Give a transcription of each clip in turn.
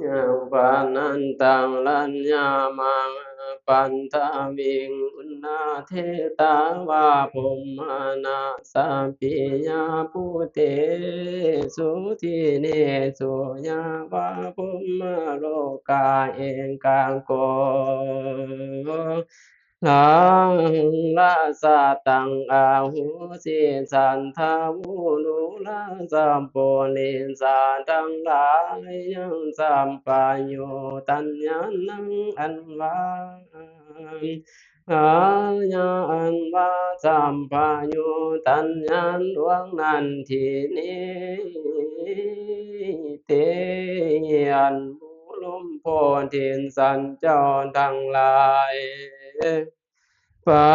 ຍາວານັນຕັງລັນຍາມາ ປັນທະວິງ ອຸນນາເທຕາວາ ພົມມະນາສະປິຍາ ພູເຕສຸ ທິເນສຸ ຍາວາ ພົມມະໂລກາ ເອກະໂກ ລັງລາຊາຕັງອາໂຫສິ ສັດທາວຸລຸລາສັບປຸລິສາທັງຫຼາຍ ຍັງສັບປະຍຸດຕັນຍານັງ ອັນວ່າ ອາຍະອັນວ່າ ສັບປະຍຸດຕັນຍານດວງນັ້ນ ທິເນ ເຕ ອັນ ໂອ້ ລົມໂພທິນສັນເຈົ້າທັງຫຼາຍ ປະ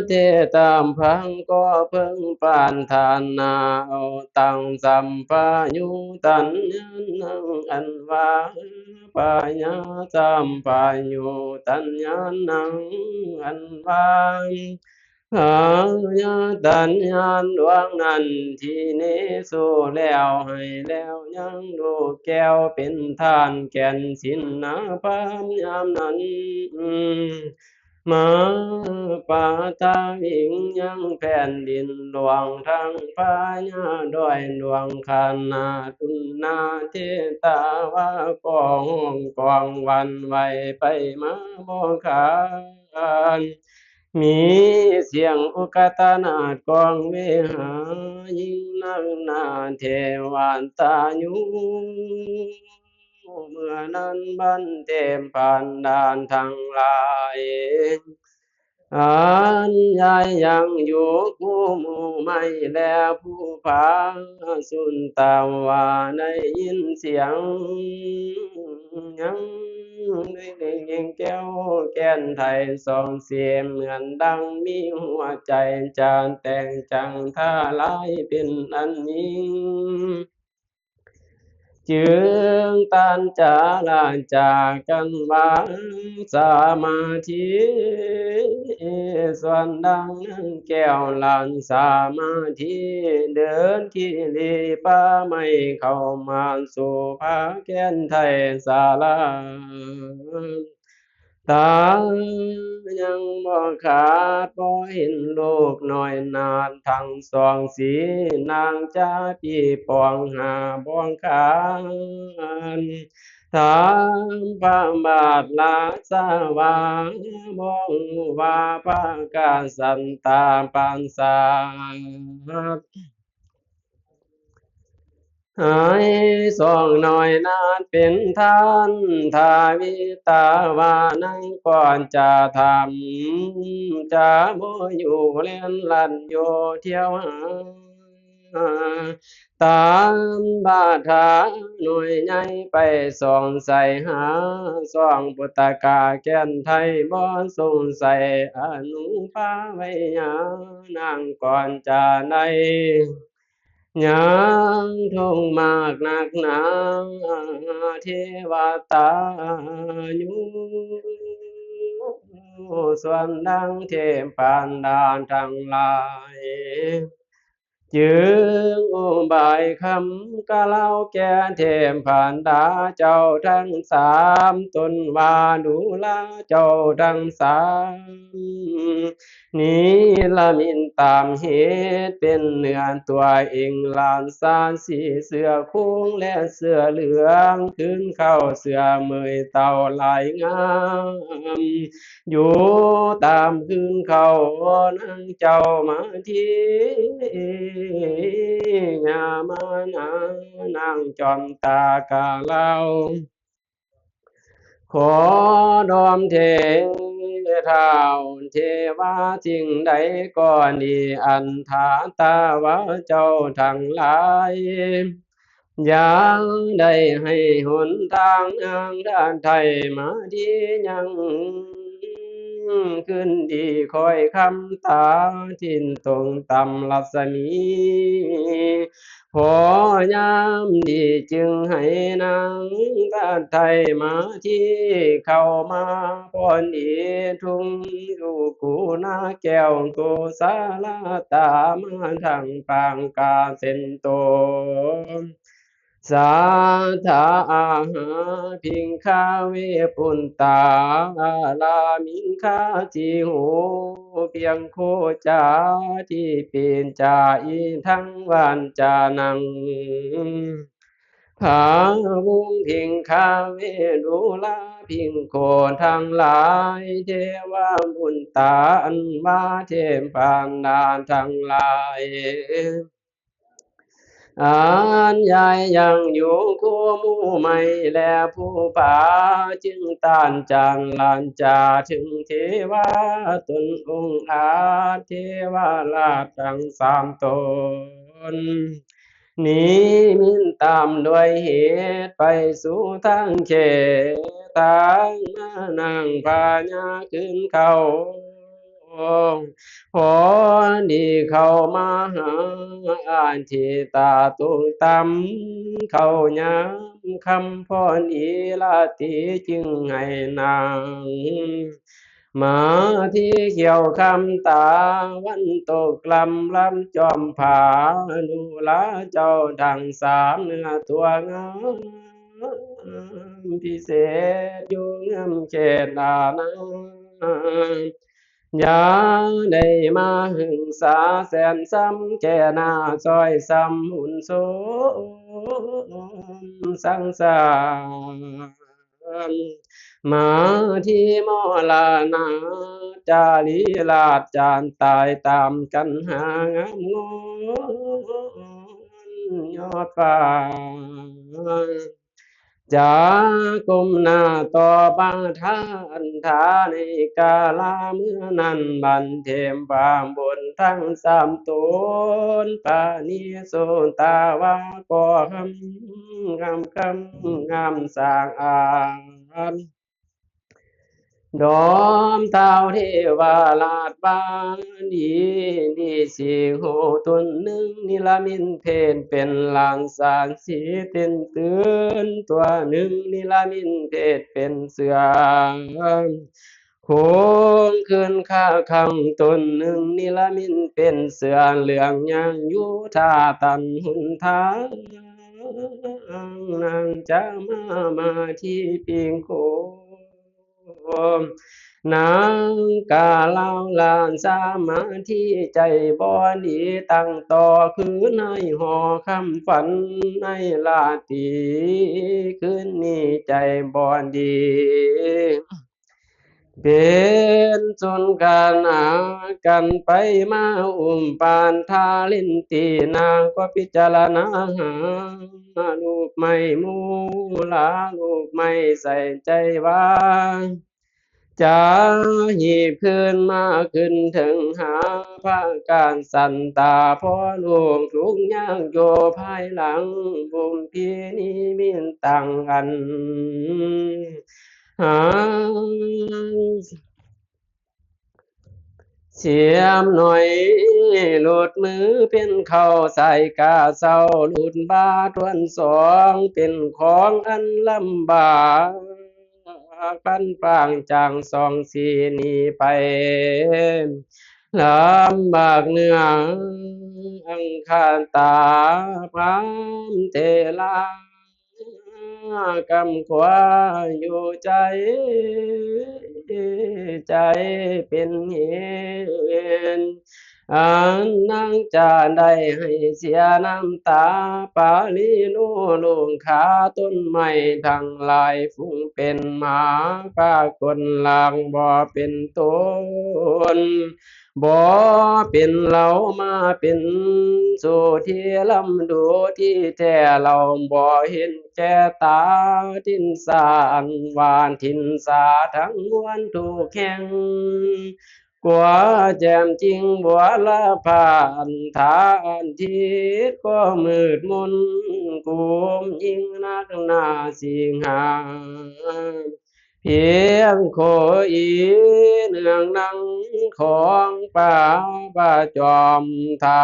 ເທດຕາມພັງກໍເພິ່ງປານຖານາເອົາ ຕັງສັບປະຍຸດຕັນຍານນັງ ອັນວ່າ ປະຍາ ສັບປະຍຸດຕັນຍານນັງ ອັນວ່າ ອາຍະຕັນຍານດວງນັ້ນ ທິເນສຸ ແລ້ວໃຫ້ແລ້ວຍັງລູກແກ້ວເປັນທານແກ່ນສິນນາພາມຍາມນັ້ນ ມາປະທະວິງຍັງແຜ່ນດິນຫຼວງ ທັງພະຍາດອຍຫຼວງຂະໜາດ ອຸນນາເທຕາວາກໍຮ້ອງກອງຫວັ່ນໄຫວໄປມາບໍ່ຂາດ ມີສຽງໂອກາຕະນາດກ້ອງເວຫາ ຍິ່ງນັກໜາເທວະຕາຍຸ ເມື່ອນັ້ນບັນເທບບັນດານທັງຫຼາຍ ອັນຍາຍຍັງຢູ່ຄູ່ໝູ່ໄມ້ແລຜູ້ຜາ ສຸນຕາວາໄດ້ຍິນສຽງ ຍັງໄດ້ຍິນແກ້ວແກ່ນໄທສອງເສຍ ເໝືອນດັ່ງມີຫົວໃຈຈະແຕກຈາງທະລາຍເປັນອັນຍິງ ຈຶ່ງຕັນຈາລາຈາກັນວ່າ ສະມາທິ ສ່ວນດັ່ງນາງແກ້ວຫຼານສະມາທິ ເດີນຂີ່ລີປ່າໄມ້ເຂົ້າມາສູ່ຜາແກ່ນໄທສາລາ ຕາຍັງບໍ່ຂາດ ບໍ່ເຫັນລູກນ້ອຍນາດທັງສອງສີ ນາງຈາປີປອງຫາບໍ່ຂາດ ຖາມພະບາດລາຊາວ່າ ບໍ່ຮູ້ວ່າພະກະສັນຕາປາສາດ ໃຫ້ສອງນ້ອຍນາດເປັນທ່ານ ທາວິຕາວ່ານາງກໍຈະທຳ ຈະບໍ່ຢູ່ແລ່ນລັດໂຍທ່ຽວຫາ ຕາມບາທາໜ່ວຍໃຫຍ່ໄປສ່ອງໃສຫາ ສ່ອງປຸດຕະກາແກ່ນໄທບໍ່ສົງໄສ ອະນຸພາໄວຍານາງກ່ອນຈະໄດ້ ຍາມທຸກข์ມາກໜັກໜາ ເທວະຕາຍຸ ສ່ວນນາງເທບບັນດາທັງຫຼາຍ ຈຶ່ງອຸບາຍຄຳກະເລົ່າແກ່ເທບບັນດາເຈົ້າທັງສາມ ຕົນວ່າດູລາເຈົ້າທັງສາມ ນິລະມິດຕາມເຫດເປັນເນື້ອຕົວເອງ ລາຊາສີເສື້ອໂຄງ ແລະ ເສື້ອເຫຼືອງ ຄືນເຂົ້າເສື້ອເມີຍເຕົ້າລາຍງາມ ຢູ່ຕາມຄືນເຂົ້ານາງເຈົ້າມາທີ ຍາມານານາງຈອມຕາກະລາວ ຂໍດອມເທພະເຈົ້າ ເທວາສິ່ງໃດກໍດີ ອັນທາຕາວາເຈົ້າທັງຫຼາຍ ຢ່າໄດ້ໃຫ້ຫົນທາງນາງທາດໄທມາທີຍັງ ຄືນດີຄອຍຄຳຕາ ຖິ້ມຕົງຕ່ຳລັດສະໝີ ພໍຍາມດີຈຶ່ງໃຫ້ນາງທາດໄທມາທີ ເຂົ້າມາພອນດີທຸ່ງຢູ່ກູນາແກ້ວໂກສາລາຕາ ມາທັງປາງກາເສັ້ນໂຕ ສາທາອາຫາພິງຄາເວປຸນຕາ ລາມິງຄາຊິໂຫ ພຽງໂຄຈາ ທິປິນຈາ ອິທັງວັນຈານັງ ພາວຸງພິງຄາເວດຸລາພິງໂຄທັງຫຼາຍ ເທວະບຸນຕາອັນມາເທມພັນດາທັງຫຼາຍ ອັນຍາຍຍັງຢູ່ຄູ່ໝູ່ໃໝ່ແລຜູ້ພາ ຈຶ່ງຕ້ານຈານລານຈາເຖິງເທວາຕົນອົງອາດ ເທວະລາດທັງສາມຕົນ ນິມິດຕາມດ້ວຍເຫດໄປສູ່ທາງເຂດ ທາງມານາງພະຍາຂຶ້ນເຂົ້າ ພໍດີເຂົ້າມາຫາອາທິຕາຕົກຕ່ຳ ເຂົ້າຍາມຄ່ຳພໍດີລາຕີຈຶ່ງໃຫ້ນາງ ມາທີ່ຂຽວຄຳຕາວັນຕົກລຳລຳຈອມຜາ ດູລາເຈົ້າທັງສາມເນື້ອຕົວງາມ ພິເສດຢູ່ງາມເຂດອານາ ຢ່າໄດ້ມາຫຶງສາແສນຊ້ຳແກ່ໜ້າ ຊ່ອຍຊ້ຳຫຸນສົມສັງສານ ມາທີ່ມໍລະນະຈາລີລາດຈານຕາຍຕາມກັນຫາງາມງອນຍອດຟ້າ ຈາກົ້ມໜ້າຕໍ່ບາທາອັນທາໃນກາລາເມື່ອນັ້ນ ບັນເທມບາບບຸນທັງສາມຕົນ ປານີໂສຕາວາກໍຫຳ ງາມຄຳງາມສະອາດ ດອມທ້າວເທວະລາດວາດີ ດີສີໂຫຕົນໜຶ່ງ ນິລະມິດເພດເປັນຫຼານສານສີ ເຕັ້ນຕື່ນຕົວໜຶ່ງ ນິລະມິດເພດເປັນເສືອ ໂຄງຄືນຄາຄັງຕົນໜຶ່ງ ນິລະມິດເປັນເສືອເຫຼືອງຍ່າງຢູ່ ຖ້າຕັນຫົນທາງ ນາງຈະມາ ມາທີ່ປີໂກ ນາງກາລາວລານສາມາທິ ໃຈບໍ່ດີຕັ້ງຕໍ່ຄືນໃນຫໍຄຳຝັນໃນລາຕີ ຄືນນີ້ໃຈບໍ່ດີ ເປັນຊົນການຫາກັນໄປມາ ອຸມປານທາລິນຕີ ນາງກໍພິຈາລະນາຫາ ລູບໄມ້ມູລາ ລູບໄມ້ໃສ່ໃຈວ່າ ຈະຮີບຄືນມາຂຶ້ນເທິງຫາພະການສັນຕາ ພໍລູກທຸກຍາກຢູ່ພາຍຫຼັງ ບຸມພີນິມິດຕັ້ງອັນ ຫາງ ສຽມໜ້ອຍຫຼຸດມືເປັນເຂົ້າ ສາຍກາເຊົາຫຼຸດບາດວັນສອງ ເປັນຂອງອັນລຳບາກ ປັນປາງຈາງສອງສີໜີໄປ ລຳບາກເໜືອອັງຄາຕາ ພາມເທລາ ກຳຂວາຢູ່ໃຈ ໃຈເປັນເຫດ ອັນນາງຈະໄດ້ໃຫ້ເສຍນ້ຳຕາ ປາລີໂນໂລງຄາ ຕົ້ນໄມ້ທັງຫຼາຍຝູງເປັນໝາ ປາກົນລາງບໍ່ເປັນຕົນ ບໍ່ເປັນເຫຼົ່າມາເປັນສູ່ທີ່ລຳດູ ທີ່ແທ້ເຫຼົ່າບໍ່ເຫັນແກ່ຕາ ທິນສາອັນວ່າທິນສາທັງມວນທຸກແຫ່ງ ກວ່າແຈ່ມຈິງບົວລະພາ ອັນທາອັນທິດກໍມືດມົນ ກຸມຍິ່ງນັກໜາສິງຫາ ພຽງໂຄອີເນືອງໜັງຂອງປາ ປາຈອມທາ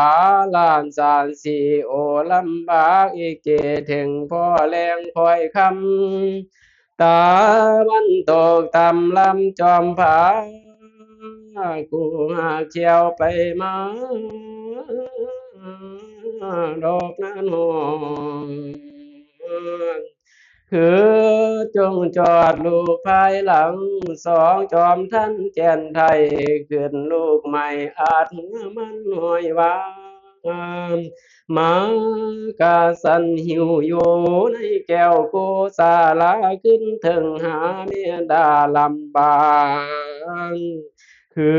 ລານສານສີ ໂອລຳບາກອີເກ ເຖິງພໍແລງຄ່ອຍຄ່ຳ ຕາວັນຕົກຕຳລຳຈອມຜາ ກູຫາກທ່ຽວໄປມາ ດອກນານຫອມ ຄືຈົ່ງຈອດລູກພາຍຫຼັງ ສອງຈອມທັນແກ່ນໄທ ຂຶ້ນລູກໃໝ່ອາດຫົວມັນຫ້ອຍວ່າ ມາກະສັນຫິວຢູ່ໃນແກ້ວໂກສາລາ ຂຶ້ນເທິງຫາເມດາລຳບາງ ຄື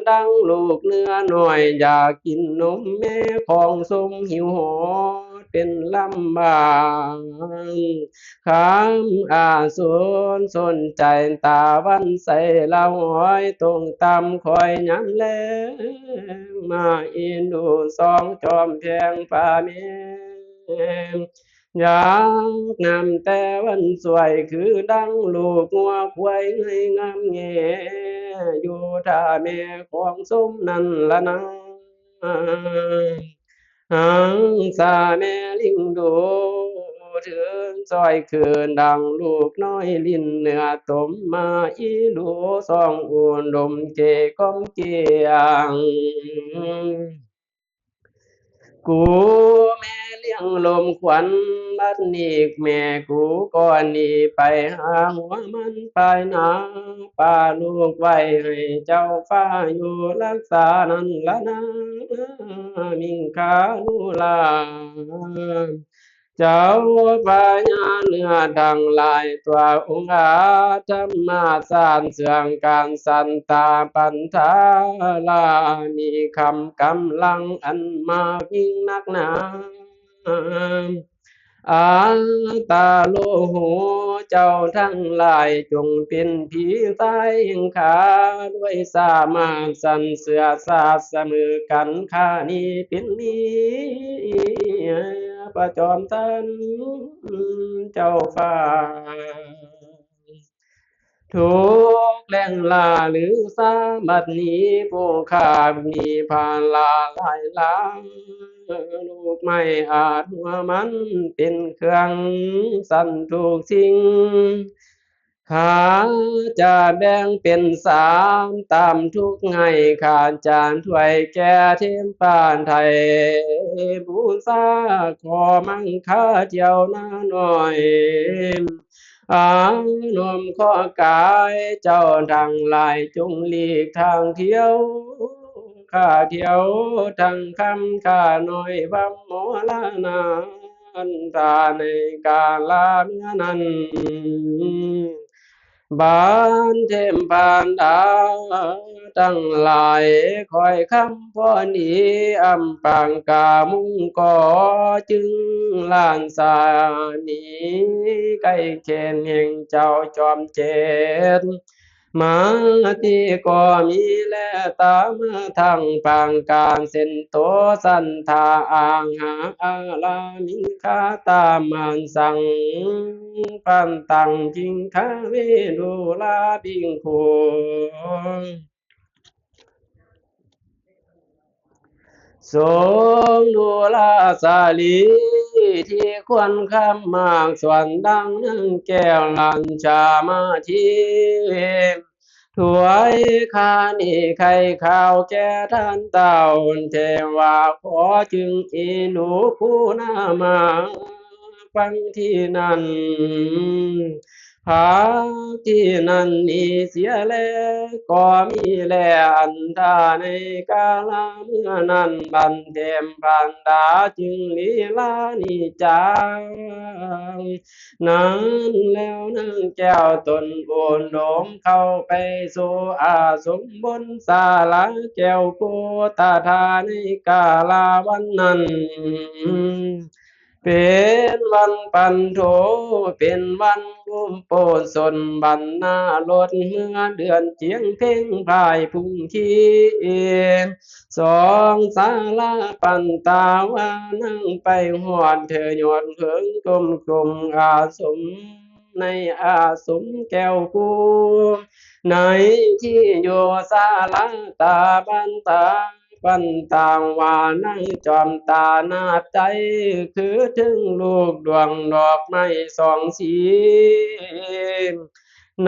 ດັ່ງລູກເນື້ອນ້ອຍ ຢາກກິນນົມແມ່ຂອງຊົມ ຫິວໂຫດເປັນລຳບາງ ຄຳອາສົນສົນໃຈ ຕາວັນໃສລາວຫ້ອຍຕົງຕ່ຳ ຄອຍຍາມແລງມາ ອີດູສອງຈອມແພງຟ້າແມ່ ຢາກນຳແຕ່ວັນສວຍ ຄືດັ່ງລູກງົວຄວາຍໄງງາມແງ ຢູ່ຖ້າແມ່ຂອງຊົມນັ້ນລະນາ ຫັງສາແມ່ລິງດູ ເທີນຊ່ອຍຄືນ ດັ່ງລູກນ້ອຍຫຼິ້ນເນື້ອຕົມມາ ອີດູສອງອຸດົມເກກອມກຽງ ກູແມ່ລ້ຽງລົມຂວັນ ບັດນີ້ແມ່ກູກໍໜີໄປຫາຫົວມັນປາຍໜາ ປະລູກໄວ້ໃຫ້ເຈົ້າຟ້າຢູ່ລັກສານັ້ນລະນາ ມິງຄານຸລາ ເຈົ້າພະຍາເນື້ອທັງຫຼາຍຕົວອົງອາດ ທຳມາສານເຊື່ອງການສັນຕາປັນທາລາ ມີຄຳກຳລັງອັນມາກຍິ່ງນັກໜາ ອາຕາໂລໂຫ ເຈົ້າທັງຫຼາຍຈົ່ງເປັນຜີຊາຍແຫ່ງຂ້າ ດ້ວຍສາມາດສັນເຊື່ອຊາດສະເໝີກັນ ຂ້ານີ້ເປັນເມຍ ພະຈອມທັນເຈົ້າຟ້າ ທຸກແລງລາລືຊາ ບັດນີ້ຜູ້ຂ້າມີພາລະຫຼາຍຫຼາຍ ລູກໄມ້ອາດຫົວມັນເປັນເຄື່ອງ ສັນທຸກສິ່ງ ຂ້າຈະແບ່ງເປັນສາມຕາມທຸກໃຫ້ ຂ້າຈະຖ້ວຍແກ່ເທມຟ້າໄທ ບູຊາຂໍມັງຄາທ່ຽວນານ້ອຍ ອານຸມຂໍກາຍເຈົ້າທັງຫຼາຍ ຈົ່ງຫຼີກທາງທ່ຽວ ຂ້າທ່ຽວທັງຄຳ ຂ້ານ້ອຍວຳມໍລະນາ ອັນຕາໃນກາລະເມື່ອນັ້ນ ບານເທມພານດາທັງຫຼາຍ ຄອຍຄຳພອນດີ ອຳປາງກາມຸງກໍຈຶ່ງ ລ້ານສາມີໄກ່ແຂນແຫ່ງເຈົ້າຈອມເຈັດ ມາຕິກໍມີແລຕາມາທັງປາງການ ເຊັ່ນໂຕສັນທາອາຫາອາລາມິງຄາຕາມານສັງ ປັນຕັງຈິງຄາເວດຸລາບິງໂຄ ຊົງດູລາສາລີ ທີ່ຄວນຄຳມາກສວນ ດັ່ງນາງແກ້ວລັນຈາມາທີ ຖວາຍຄານິໄຂ່ຂາວແກ່ທ່ານທ້າວເທວາ ຂໍຈຶ່ງອີໜູຜູ້ນາມາ ຟັງທີ່ນັ້ນ ພາກທີ່ນັ້ນນີ້ເສຍແລ ກໍມີແລອັນທ່າໃນກາລະເມື່ອນັ້ນ ບັນເທມພັນດາຈຶ່ງລີລາໜີຈາງ ນັ້ນແລ້ວນາງແກ້ວຕົນໂອນໂດມ ເຂົ້າໄປສູ່ອາສົມບົນສາລາແກ້ວໂພຕະທາໃນກາລະວັນນັ້ນ ເປັນວັນປັນໂທ ເປັນວັນບຸບໂພຊົນ ບັນນາລົດເຮືອເດືອນຈຽງເພັງພາຍພຸ້ງຄີ ສອງສາລາປັນຕາວານາງໄປຮອດເທີຍອດເຫິງ ກົມກົມອາສົມໃນອາສົມແກ້ວຄູ ໃນທີ່ຢູ່ສາລາຕາບັນຕາ ປັນຕາວານາງຈອມຕາໜ້າໃຈ ຄືເຖິງລູກດວງດອກໄມ້ສອງສີ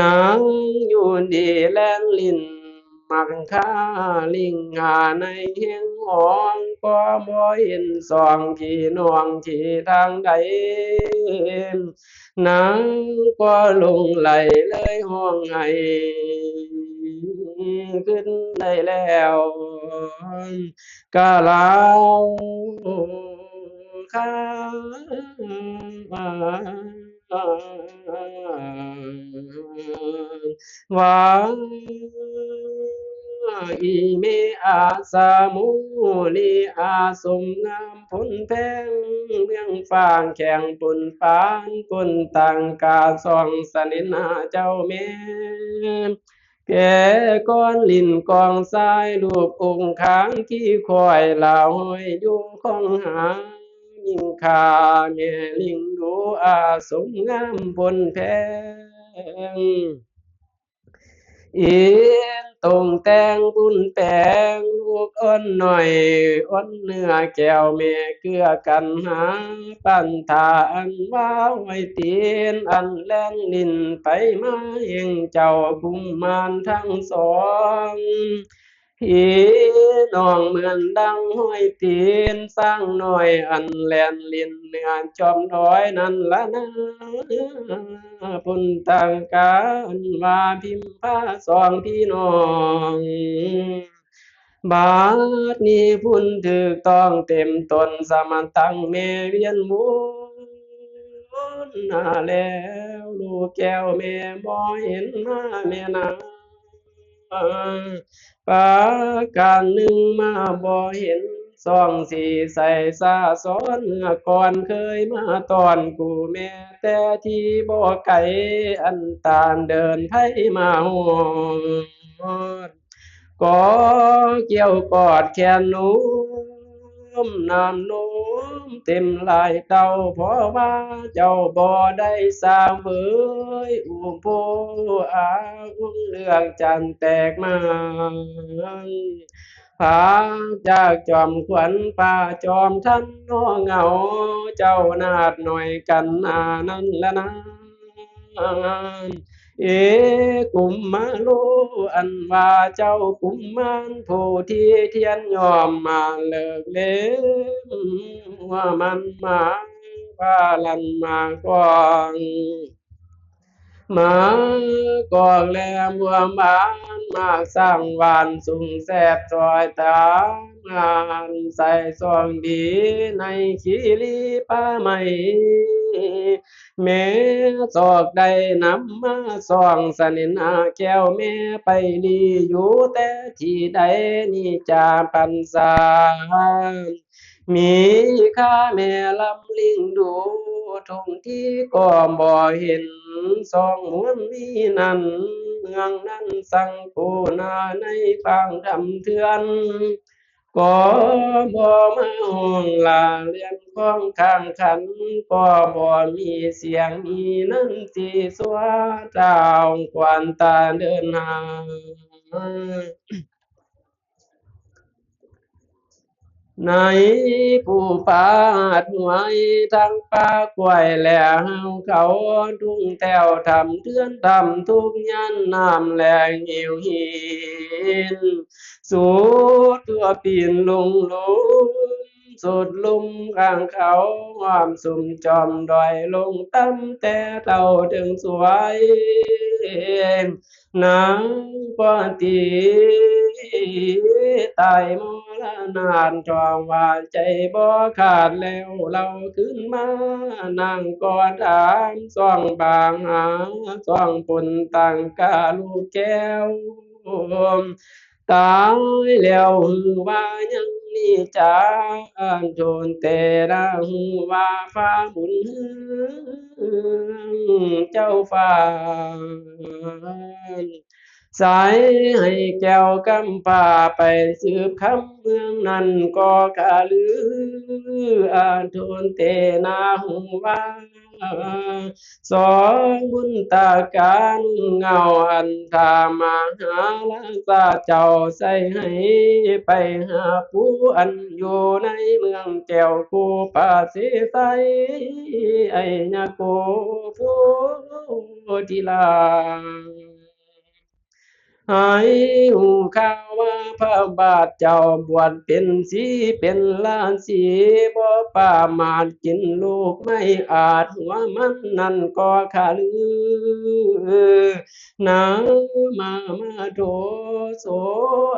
ນາງຢູ່ດີແລ່ນຫຼິ້ນ ມັກຄາລິງຫາໃນແຫ່ງຫ້ອງ ກໍບໍ່ເຫັນສອງພີ່ນ້ອງທີ່ທາງໃດ ນາງກໍຫຼົງໄຫຼເລີຍຮ້ອງໄຫ້ຂຶ້ນໄດ້ແລ້ວ ກະລາວຄາ ວ່າ ອີແມ່ອາສາໂມລີ ອາສົມງາມພົ້ນແພງ ເມືອງຝາງແຂງປົນປານ ປົນຕັງກາສອງສະເໜັນຫາເຈົ້າແມ່ ແກ່ກ້ອນຫຼິ້ນກອງຊາຍ ຮູບອົງຄາງຂີ້ຄວາຍ ລາວຫ້ອຍຢູ່ຂ້ອງຫາ ຍິງຂ້າແມ່ລິງດູ ອາສົມງາມພົ້ນແພງ ອີນຕົງແຕ່ງບຸນແປງ ລູກອ່ອນໜ້ອຍອ່ອນເນື້ອ ແກ້ວແມ່ເກືອກັນຫາ ປັນທາອັນວ່າຫ້ອຍຕີນ ອັນແລ່ນຫຼິ້ນໄປມາແຫ່ງເຈົ້າກຸມມານທັງສອງ ພີ່ນ້ອງເໝືອນດັ່ງຫ້ອຍຕີນ ຊ້າງນ້ອຍອັນແລ່ນຫຼິ້ນເໜືອຈອມດອຍນັ້ນລະນາ ພຸ້ນຕ່າງການວ່າພິມພາສອງພີ່ນ້ອງ ບາດນີ້ພຸ້ນຖືກຕ້ອງເຕັມຕົນ ສະມາຕັ້ງແມ່ວຽນວົນມາແລ້ວ ລູກແກ້ວແມ່ບໍ່ເຫັນມາແມ່ນາ ປາການໜຶ່ງມາບໍ່ເຫັນ ສອງສີໃສສາສອນ ເມື່ອກ່ອນເຄີຍມາຕ້ອນກູແມ່ ແຕ່ທີ່ບໍ່ໄກ ອັນຕານເດີນໄທມາຮອດ ກໍກ່ຽວກອດແຂນໜຸ່ມ ນ້ຳນົມເຕັມຫຼາຍເຕົ້າ ເພາະວ່າເຈົ້າບໍ່ໄດ້ສາເຫວີຍ ອຸໂພອາອົງເລືອກຈັນແຕກມາ ພາຈາກຈອມຂວັນ ພາຈອມທັນນ້ອງເຫງົາ ເຈົ້ານາດໜ້ອຍກັນນານັ້ນລະນາ ເອກຸມມາໂລ ອັນວ່າເຈົ້າກຸມມານ ຜູ້ທີ່ທຽນຍອມມາເລີກເລມ ຫົວມັນມາ ພາລັນມາກອງ ໝາກກອກແລບົວບານ ໝາກສ້າງຫວານສຸງແຊບ ຊ່ອຍຕາມງານໃສ່ຊ່ອງດີ ໃນຄີລີປ່າໄມ້ ແມ່ຊອກໄດ້ນຳມາຊ່ອງ ສະເໜັນຫາແກ້ວແມ່ໄປລີຢູ່ແຕ່ທີ່ໃດ ນີ້ຈາປັນສາ ມີຄ່າແມ່ລຳລິງດູ ທຸ່ງທີ່ກໍບໍ່ເຫັນ ສອງມວນມີນັ້ນ ເມືອງນັ້ນສັງໂກນາ ໃນຟາງດຳເຖື່ອນ ກໍບໍ່ມາຮ້ອງລາເລື່ອງຂອງຂ້າງຂັນ ກໍບໍ່ມີສຽງມີນັ້ນ ທີ່ຊົ່ວທ້າວຂວັນຕາເດີນຫາ ໃນພູຜາຫາດຫ້ວຍ ທັງປ່າກ້ວຍແລະຫາວເຂົາ ທຸ່ງແຖວຖ້ຳເຖື່ອນຖ້ຳທຸກຍານ ນ້ຳແລງຫິວຫີນ ສຸດທົ່ວປີນລຸງລຸມ ສຸດລຸ່ມຂ້າງເຂົາ ຫ້ອມສຸມຈອມດອຍ ລົງຕ່ຳແຕ່ເທົ່າເຖິງສວຍ ນາງກໍຕີຕາຍມໍລະນາດ ທ້ອງວ່າໃຈບໍ່ຂາດແລ້ວ ລາວຄືນມາ ນາງກໍຖາມ ຊ່ອງບາງຫາ ຊ່ອງປົນຕັ້ງກາລູກແກ້ວ ຕາຍແລ້ວ ຫຼືວ່າຍັງມີຈາ ໂທນເຕລະ ຮູ້ວ່າຟ້າບຸນເຮືອງເຈົ້າຟ້າ ສາຍໃຫ້ແກ້ວກຳພ້າໄປສືບຄຳເມືອງນັ້ນກໍກະລື ອາໂທນເຕນາ ຮູ້ວ່າ ສອງບຸນຕາການເງົາ ອັນຖ້າມະຫາລາຊາເຈົ້າໃສ່ໃຫ້ໄປຫາຜູ້ອັນຢູ່ໃນເມືອງແກ້ວໂຄປາເສໄຊ ໄອຍະໂກໂພທິລາ ໃຫ້ຮູ້ຂ່າວວ່າພະບາດເຈົ້າບວດເປັນສີເປັນລາສີ ບໍ່ປະໝາດກິນລູກໄມ້ອາດຫົວມັນນັ້ນກໍຄະລື ນາມາມາໂທໂສ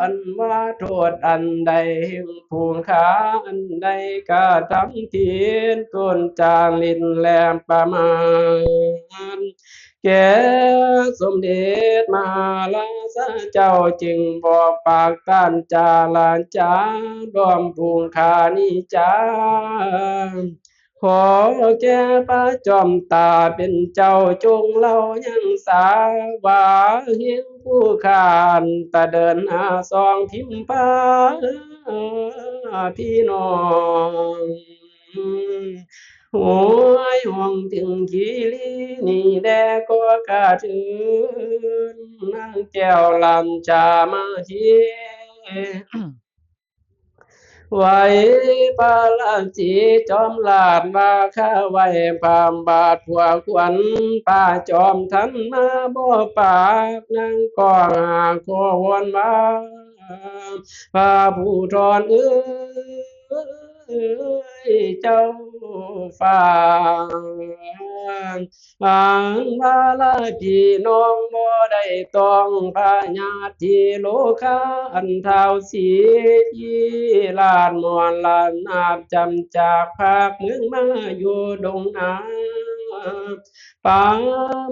ອັນວ່າໂທດອັນໃດ ແຫ່ງຜູ້ຂ້າອັນໃດກະທຳຜິດ ໂທດຈາລິດແລະປະມາດ ແກ່ສົມເດັດມະຫາລາຊາເຈົ້າ ຈຶ່ງບອກປາກທ່ານຈາລາຈາ ດອມປຸງຄານິຈາ ຂໍແກ່ພະຈອມຕາເປັນເຈົ້າ ຈົ່ງເລົ່າຍັງສາວ່າ ແຫ່ງຜູ້ຂ້າອັນຕະເດີນຫາສອງພິມພາພີ່ນ້ອງ ໂຫຍ ຫ້ອງເຖິງຄີລີນີ້ແດ່ກໍກະເທີນ ນາງແກ້ວລັນຈາມາທີ ໄຫວ້ພະລາສີຈອມລາດວ່າ ຂ້າໄຫວ້ພະບາດພວກຄວັນ ພະຈອມທັນມາບໍ່ປາກ ນາງກໍຫາຂໍວອນວ່າ ພະຜູ້ທອນເອີຍ ເຈົ້າຟ້າ ອັນວ່າລາພີ່ນ້ອງບໍ່ໄດ້ຕ້ອງ ພະຍາທິໂລຄາ ອັນທ້າວສີທີ່ລາດມອນລານາດ ຈຳຈາກພາກເມືອງມາຢູ່ດົງນາ ປາ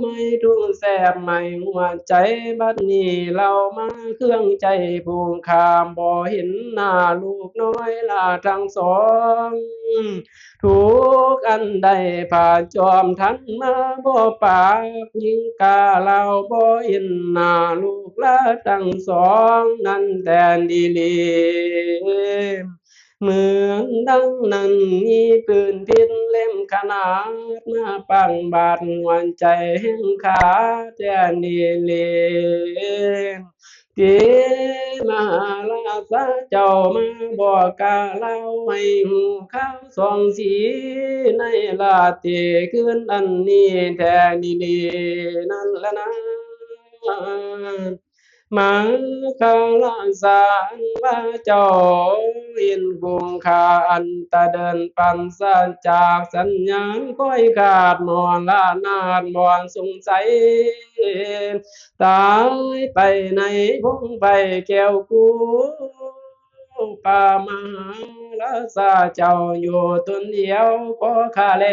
ໄມ້ທຸງແສບໄໝ້ຫົວໃຈ ບັດນີ້ເລົ່າມາເຄືອງໃຈຜູ້ຂ້າ ບໍ່ເຫັນໜ້າລູກນ້ອຍລາທັງສອງ ທຸກອັນໃດພະຈອມທັນມາບໍ່ປາກ ຍິ່ງກະລາວບໍ່ເຫັນໜ້າລູກລາທັງສອງນັ້ນແຕ່ນດີຫຼີ. ເໝືອນດັ່ງນັ້ນມີປືນພິນເຫຼັ້ມຂະໜາດ ມາປັງບາດຫົວໃຈແຫ່ງຂ້າແຕ່ນດີຫຼີ. ທີ່ມະຫາລາຊາເຈົ້າມາບອກກະລາວໃຫ້ຮູ້ຂ່າວສອງສີ ໃນລາຕີຄືນອັນນີ້ແທ້ດີຫຼີນັ້ນລະນາ. ມະຄາລາຊາອັນວ່າເຈົ້າເຫັນກຸງຄາ ອັນຕະເດີນປັນສະຈາກສັນຍານ ຄອຍຂາດມໍລະນາດບໍ່ສົງໄສ ຕາຍໄປໃນພົງໄພແກ້ວກູ ປະມະຫາລາຊາເຈົ້າຢູ່ຕົນດຽວກໍຄາແລ.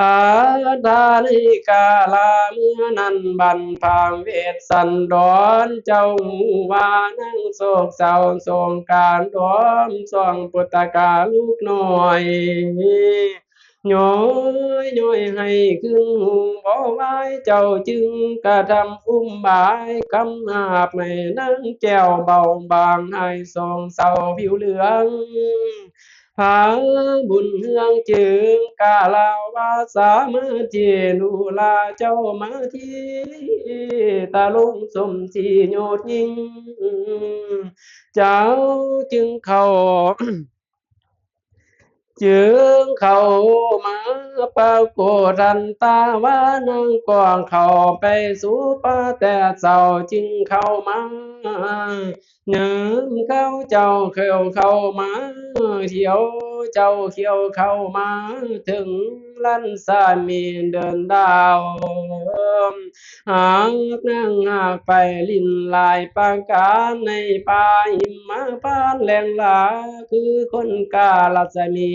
ອາດຕາລິກາລາເມື່ອນັ້ນບັນພາເວດສັນດອນ ເຈົ້າຮູ້ວ່ານາງໂສກເສົ້າສົງການດອມ ຊ່ວງປຸດຕະກາລູກນ້ອຍ ຍ້ອຍໆໃຫ້ຄຶງຫູບໍ່ວາຍ ເຈົ້າຈຶ່ງກະທຳອຸບາຍ ກຳຫາບໃຫ້ນາງແກ້ວເບົາບາງ ໃຫ້ສອງເສົ້າຜິວເຫຼືອງ ພາບຸນເຮືອງຈຶ່ງກະລາວວ່າ ສາມາທິດູລາເຈົ້າມາທີ ຕະລົງສົມສີໂຍດຍິ່ງ ເຈົ້າຈຶ່ງເຂົ້າ ຈຶ່ງເຂົ້າມາປາກົດທັນຕາວ່າ ນາງກໍເຂົ້າໄປສູ່ປ່າແຕ່ເຊົ້າ ຈຶ່ງເຂົ້າມາຍາມເຊົ້າ ເຈົ້າເຂົ້າ ເຂົ້າມາທ່ຽວ ເຈົ້າທ່ຽວເຂົ້າມາເຖິງລັນສາມີເດີນດາວ ຫາກນາງຫາກໄປຫຼິ້ນຫຼາຍປະການ ໃນປ່າຫິມມະພານແຫຼງຫຼາ ຄືຄົນກາລັດສະໝີ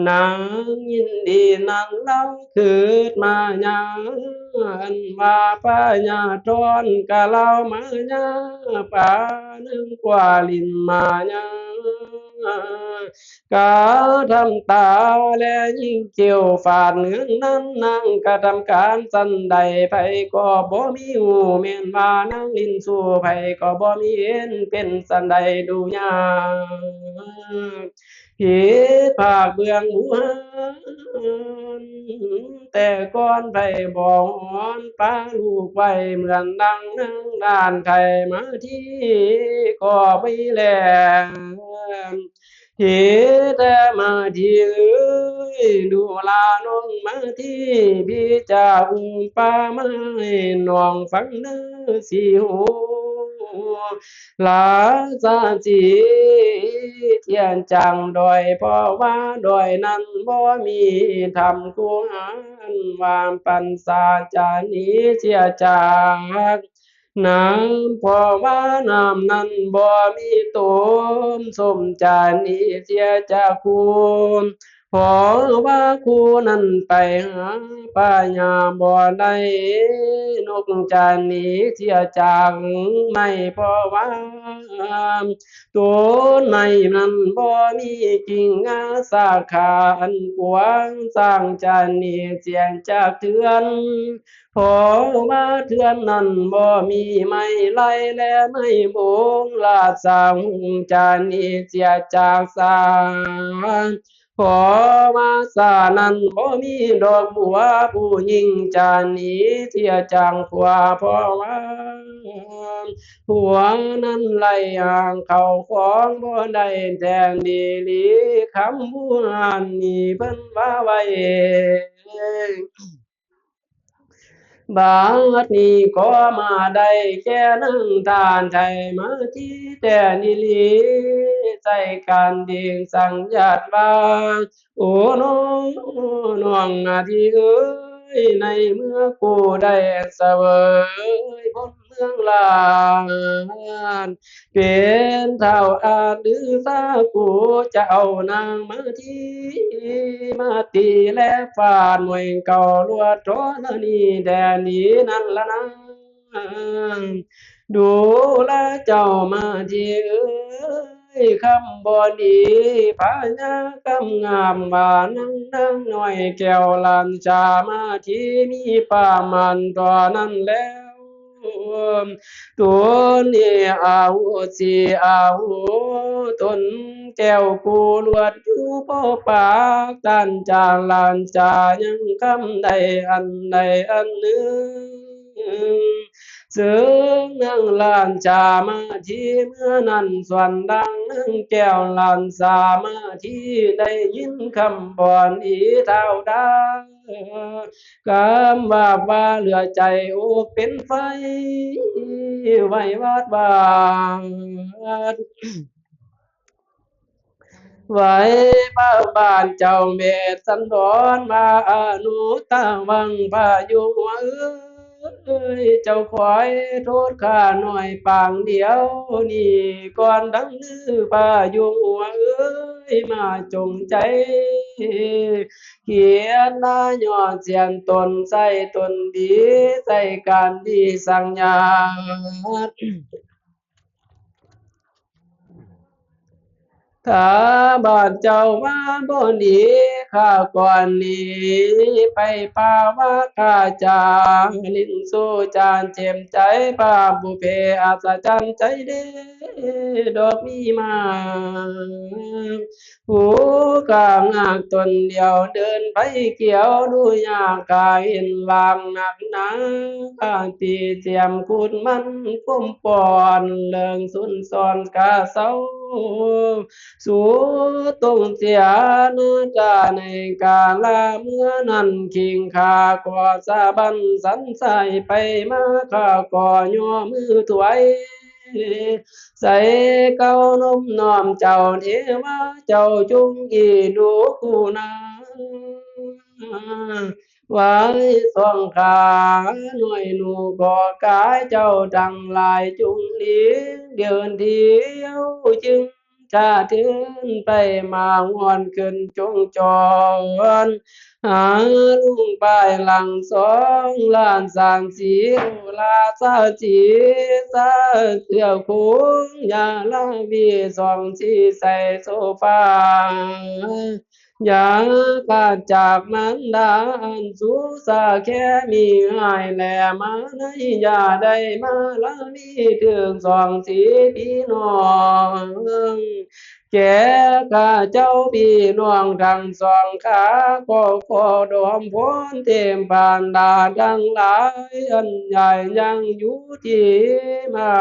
ນາງຍິນດີນັ້ນລາວຄຶດມາຍາ ອັນວ່າພະຍາທອນກະລາວມາຍາ ປານາງກວ່າຫຼິ້ນມາຍາ ກະທຳຕາແລຍິງເກວຟາດເຮືອນນັ້ນ ນາງກະທຳການສັນໃດ ໃຜກໍບໍ່ມີຮູ້ ແມ່ນວ່ານາງຫຼິ້ນຊູ້ ໃຜກໍບໍ່ມີເຫັນ ເປັນສັນໃດດູຍາກ ຜິດພາກເບື້ອງບູຮານ ແຕ່ກ່ອນໃຜບໍ່ຮ້ອນປາລູກໄວ້ ເໝືອນດັ່ງນາງດ້ານໄຂ່ມາທີກໍມີແລ. ເຫແຕ່ມາທີເອີຍ ດູລານ້ອງມາທີ ພີ່ຈະອຸປະມາໃຫ້ນ້ອງຟັງເດີ ຊິຮູ້ລາຊາສີທຽນຈາງດອຍ ເພາະວ່າດອຍນັ້ນບໍ່ມີຖ້ຳຄູຫານ ວ່າປັນສາຈະໜີເສຍຈາກ ນ້ຳ ເພາະວ່ານ້ຳນັ້ນບໍ່ມີຕົມ ສົມຈະໜີເສຍຈາກຄູ ເພາະວ່າຄູນັ້ນໄປຫາປາຍາບໍ່ໄດ້ ນົກຈະໜີເສຍຈາກໄມ້ ເພາະວ່າຕົ້ນໄມ້ນັ້ນບໍ່ມີກິ່ງງາສາຂາອັນກວ້າງ ຊ້າງຈະໜີເສຍຈາກເທືອນ ເພາະວ່າເທືອນນັ້ນບໍ່ມີໄມ້ໄລ່ ແລະ ໄມ້ບົງ ລາຊາຫົງຈະໜີເສຍຈາກສາ ເພາະວ່າສານັ້ນບໍ່ມີດອກບົວ ຜູ້ຍິງຈະໜີເສຍຈາກຜົວ ເພາະວ່າຜົວນັ້ນໄລ່ຫາງເຂົ້າຂອງບໍ່ໄດ້ ແທ້ນອີ່ຫຼີຄຳບູຮານນີ້ເພິ່ນວ່າໄວ້. ບາດນີ້ຂໍມາໄດ້ແກ່ນາງທ່ານໄທມາທີແຕ່ນອີ່ຫຼີ ໃສ່ການດີງສັງຍາດວ່າ ໂອ ນ້ອງ ນ້ອງມາທີເອີຍ ໃນເມື່ອກູໄດ້ສະເຫວີຍບົນເມືອງລານ ເປັນທ້າວອາດຫຼືສາ ກູຈະເອົານາງມາທີມາຕີແລະຟາດມວຍເກົ່າລວດທໍລະນີແດນດີນັ້ນລະນາງ ດູລະເຈົ້າມາທີເອີຍ ຄຳບໍ່ດີພະຍາຄຳງາມວ່ານາງ ນາງນ້ອຍແກ້ວຫຼານຈາມາທີມີປະມານທໍ່ນັ້ນແລ້ວ ຕົນນີ້ອາໂຫສິອາໂຫ ຕົນແກ້ວກູລວດຢູ່ບໍ່ປາກ ທ່ານຈານຫຼານຈາຍັງຄຳໃດອັນໃດອັນໜຶ່ງ ເຊິ່ງນາງຫຼານຈາມາທີເມື່ອນັ້ນ ສ່ວນດັ່ງນາງແກ້ວຫຼານສາມາທີໄດ້ຍິນຄຳບອນອີທ້າວດາ ກຳວາບວ່າເຫຼືອໃຈອົກເປັນໄຟ ໄຫວວາດວາດ ໄຫວບາບານເຈົ້າເມດສັນດອນວ່າ ອະນຸຕະວັງພາຍຸຫົວເອີຍ ເຈົ້າຄອຍໂທດຂ້າໜ້ອຍປາງດຽວນີ້ກ່ອນ ດັງລືພາຍຸຫົວເອີຍ ມາຈົ່ງໃຈ ຂຽນນາຍອດສຽນຕົນໃສ່ຕົນດີ ໃສ່ການດີສັງຍາດ ຖ້າບາດເຈົ້າວ່າບໍ່ໜີ ຂ້າກ່ອນໜີໄປປ່າວ່າ ຂ້າຈາຫຼິ້ນສູ່ຈານເຈັບໃຈ ພາບບຸເພອັດສະຈັນໃຈເດ ດອກມີມາ ຜູ້ກາງາກຕົນດຽວເດີນໄປກ່ຽວ ດູຍາກກາເຫັນວ່າງໜັກໜາ ກາຕີສຽມຂຸດມັນກົມປ້ອນ ເລີງສຸນສອນກາເຊົາ ສູ່ຕົງເສຍນາຈາໃນກາລະເມື່ອນັ້ນ ຄີງຂ້າກໍສະບັນສັນສາຍໄປມາ ຂ້າກໍຍໍມືຖວາຍ ໃສ່ເກົ້ານົບນ້ອມເຈົ້າເທວາເຈົ້າຈົ່ງອີດູກູນາ ໄວ້ສອງຂານ້ອຍໜູກໍກາຍເຈົ້າທັງຫຼາຍຈົ່ງຫຼີກເດີນທຽວ ຈຶ່ງຈະເທີນໄປມາງອນຂຶ້ນຈົງຈອນ ຫາລຸງປາຍຫຼັງສອງລ້ານສາມສີໂອລາຊາສີຊາເສືອໂຄງຍາລາວີສອງສີໃສ່ໂຊຟາ ຢ່າຂາດຈາກມານດາອັນສູສາແຄມີຫາຍແລມາໃນ ຢ່າໄດ້ມາລາວີເຖິງສອງສີພີ່ນ້ອງ ແກ່ຂ້າເຈົ້າພີ່ນ້ອງທັງສອງຂ້າ ຂໍ ຂໍດອມພອນເທບພາລາທັງຫຼາຍ ອັນໃຫຍ່ຍັງຢູ່ທີ່ມາ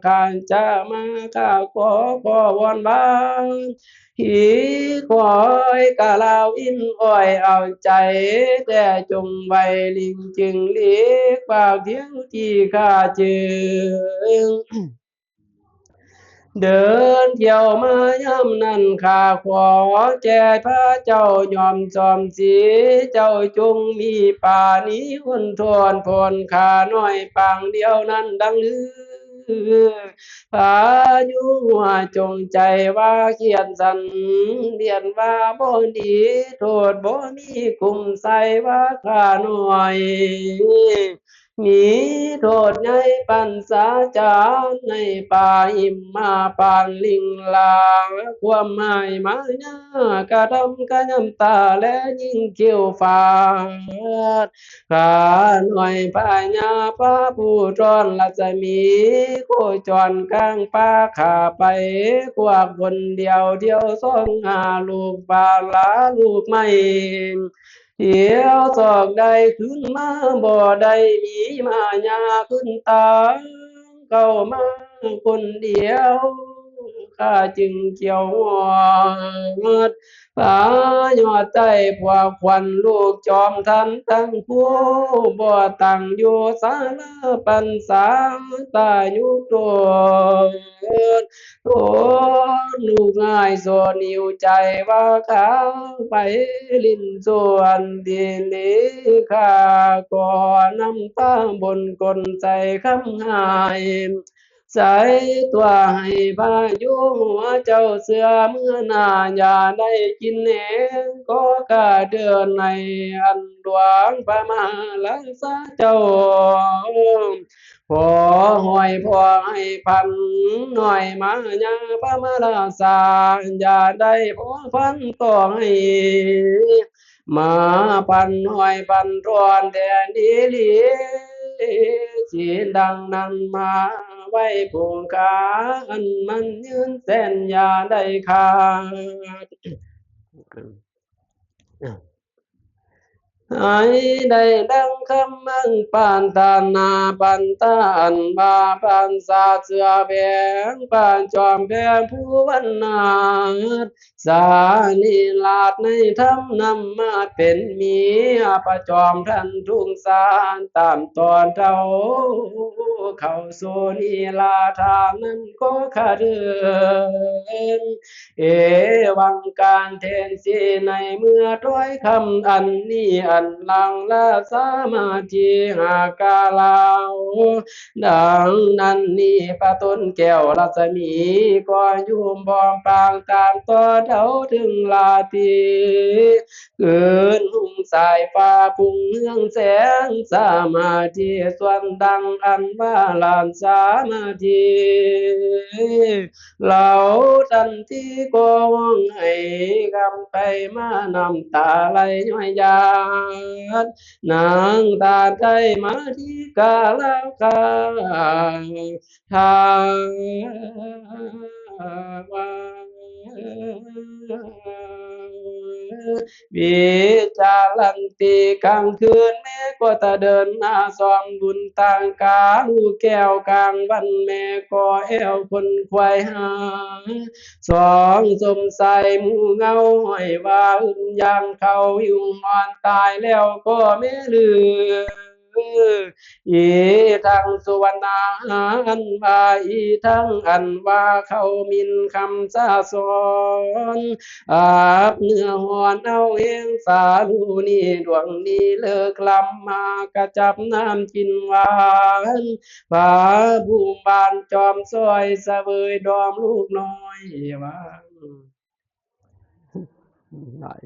ຂ້າຈະມາ ຂ້າຂໍ ຂໍວອນວ່າ ທີ່ຄອຍກະລາວອິ້ນອ້ອຍເອົາໃຈ ແຕ່ຈົ່ງໄວລິງຈຶ່ງຫຼີກ ປາກທຽວທີ່ຂ້າຈຶ່ງ ເດີນທ່ຽວມາຍາມນັ້ນ ຂ້າຂໍແກ່ພະເຈົ້າຍອມຊອມສີ ເຈົ້າຈົ່ງມີປານີອົນທອນ ຜ່ອນຂ້ານ້ອຍປາງດຽວນັ້ນດັງລື ພາຍຸຫົວຈົ່ງໃຈວ່າຂຽນສັນ ວຽນວ່າບໍ່ດີ ໂທດບໍ່ມີກຸມໃສ່ວ່າຂ້ານ້ອຍ ມີໂທດໃຫຍ່ປັນສາຈານ ໃນປ່າຫິມມະປານລິງລາ ຄວາມໝາຍມາຍາ ກະທຳກະຍຳຕາ ແລະຍິງຄິ້ວຟາດ ຂ້ານ້ອຍພະຍາພະພູທອນລັດສະໝີ ໂຄຈອນກາງປ່າ ຂ້າໄປຄວັກຄົນດຽວ ທ່ຽວສ່ອງຫາລູກປາລາລູກໄມ້ ທ່ຽວສອກໄດ້ຄືນມາບໍ່ໄດ້ ມີມາຍາຄືນຕາງເຂົ້າມາຄົນດຽວ ຂ້າຈຶ່ງກ່ຽວຮອດ ພາຍອດໃຕ້ພວກຂວັນລູກຈອມທັນ ຕັ້ງຄູ່ບໍ່ຕັ້ງຢູ່ສາລາພັນສາ ຕາຍຸໂຕ ໂຕ ລູກອ້າຍໂສນິວໃຈວ່າຂ້າໄປຫຼິ້ນສວນທີ່ນີ້ ຂ້າກໍນ້ຳຕາບົນກົ້ນໃສ່ຄຳຫາຍ ໃສ່ຕົວໃຫ້ພາຍຸຫົວເຈົ້າເຊື່ອເມື່ອໜ້າ ຢ່າໄດ້ກິນແຮງກໍກະເດີນໃນອັນຫຼວງພະມະຫາລາຊາເຈົ້າ ຂໍຫ້ອຍພໍ່ໃຫ້ພັນ ນ້ອຍມາຍາພະມະລາຊາ ຢ່າໄດ້ພົວພັນຕໍ່ໃຫ້ ມາພັນຫ້ອຍພັນທອນແທນອີ່ຫຼີ ຊິດັ່ງນັ້ນມາໄວ້ຜູ້ຂ້າ ອັນມັນຍືນແສນຢ່າໄດ້ຂາດ ໃຫ້ໄດ້ດັ່ງຄຳມັງປານຕານາ ປັນຕາອັນວ່າປັນສາເສືອແບງ ປານຈອມແບງຜູ້ວັນນາດ ສາລີລາດໃນທຳນຳມາເປັນ ມີອະປະຈອມທັນທຸງສານ ຕາມຕອນເທົ່າເຂົ້າສູ່ນີລາທານນັ້ນກໍຂະເດີນ ເອວັງການເທນສີໃນເມື່ອຖ້ອຍຄຳອັນນີ້ ອັນຫຼັງລາຊາມາທີຫາກາລາວ ດັ່ງນັ້ນນີ້ ພະຕົ້ນແກ້ວລັດສະໝີກໍຢູ່ບ້ອມປາງຕາມຕໍ່ເທົ່າເຖິງລາຕີ ຄືນຮຸ່ງສາຍຟ້າພຸ່ງເຮືອງແສງສາມາທີ ສ່ວນດັ່ງອັນວ່າລານສາມາທີ ລາວທັນທີກໍຮ້ອງໄຫ້ຄຳໄປມາ ນ້ຳຕາໄຫຼຍ້ອຍຢາດ ນາງຕາໄດ້ມາທີ່ກາລາວຄາ ຖ້າວ່າ ວິຈາລັນຕິ ກາງຄືນແມ່ກໍຕະເດີນໜ້າຊອມບຸນຕ່າງກາ ລູກແກ້ວກາງວັນແມ່ກໍແອວຂົນຂວາຍຫາ ສອງສົມໃສໝູ່ເງົາຫ້ອຍວ່າ ອຶ້ມຢ່າງເຂົາຫິວຫອນຕາຍແລ້ວກໍແມ່ລື ອີທັງສຸວັນນາອັນວ່າ ອີທັງອັນວ່າເຂົາໝິ່ນຄຳສາສອນ ອາບເໜືອຮ້ອນເອົາແຮງສາລູນີ ດວງນີ້ເລີກລຳມາກະຈັບນ້ຳກິນຫວານ ພາບຸມບານຈອມຊ່ອຍສະເຫວີຍດອມລູກນ້ອຍວ່າ ຫຼາຍ